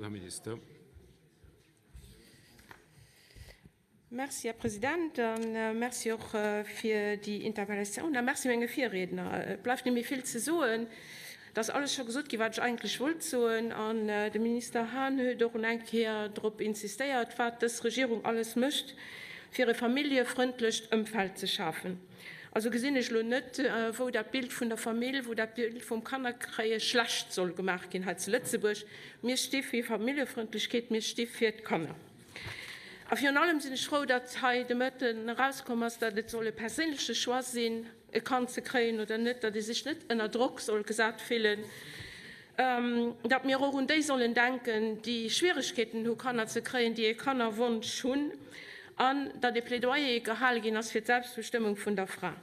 Här Minister. Merci, Här President, a merci och fir déi Interpellatioun a merci menge Virriedner. Et bleift net méi vill ze soen. Et ass alles scho gesot ginn, wat ech eigentlech wollt soen. An de Minister Hahn huet och nach eng Kéier drop insistéiert, wat dës Regierung alles mécht, fir e familljefrëndlecht Ëmfeld ze schafen. Also gesinn ech elo net, wou dat Bild vun der Famill, wou dat Bild vum Kannerkréie schlecht soll gemaach ginn hei zu Lëtzebuerg. Mir sti fir Familljefrëndlechkeet, mir sti fir d'Kanner. A virun allem sinn ech frou, datt hei de Mëtten erauskomm ass, datt et soll e perséinleche Choix sinn, e Kand ze kréien oder net, datt ee sech net ënner Drock soll gesat fillen, datt mir och un déi sollen denken, déi Schwieregkeeten hu Kanner ze kréien, déi e Kannerwonsch hunn, an datt e Plädoyer gehale ginn ass fir d'Selbstbestëmmung vun der Fra.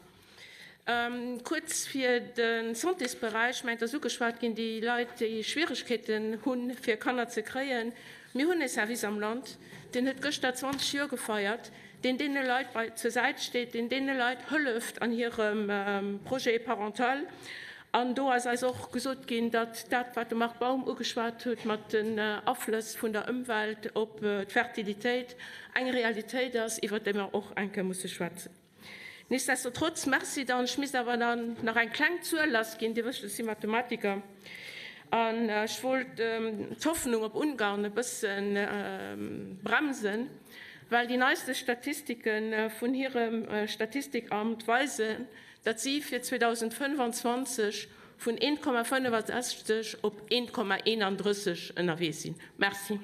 Kuerz fir de Santésberäich, mä et ass ugeschwat ginn, déi Leit, déi Schwieregkeeten hunn, fir Kanner ze kréien. Mir hunn e Service am Land, deen huet gëschter 20 Joer gefeiert, deen deene Leit bei zur Säit steet, deen deene Leit hëlleft an hirem Projet parental. An do ass eis och gesot ginn, datt dat, wat de Marc Baum ugeschwat huet mat den Aflëss vun der Ëmwelt op d'Fertilitéit, eng Realitéit ass, iwwert déi mer och eng Kéier musse schwätzen. Nichtsdestotrotz, Merci dann. Ech misst awer dann nach eng kleng Zuel lassginn. Dir wësst, ech si Mathematiker an ech wollt d'Hoffnung op Ungarn e bësse bremsen, well déi neiste Statistike vun hirem Statistikamt weisen, datt si fir 2025 vun 1,65 op 1,31 ënnerwee sinn. Merci.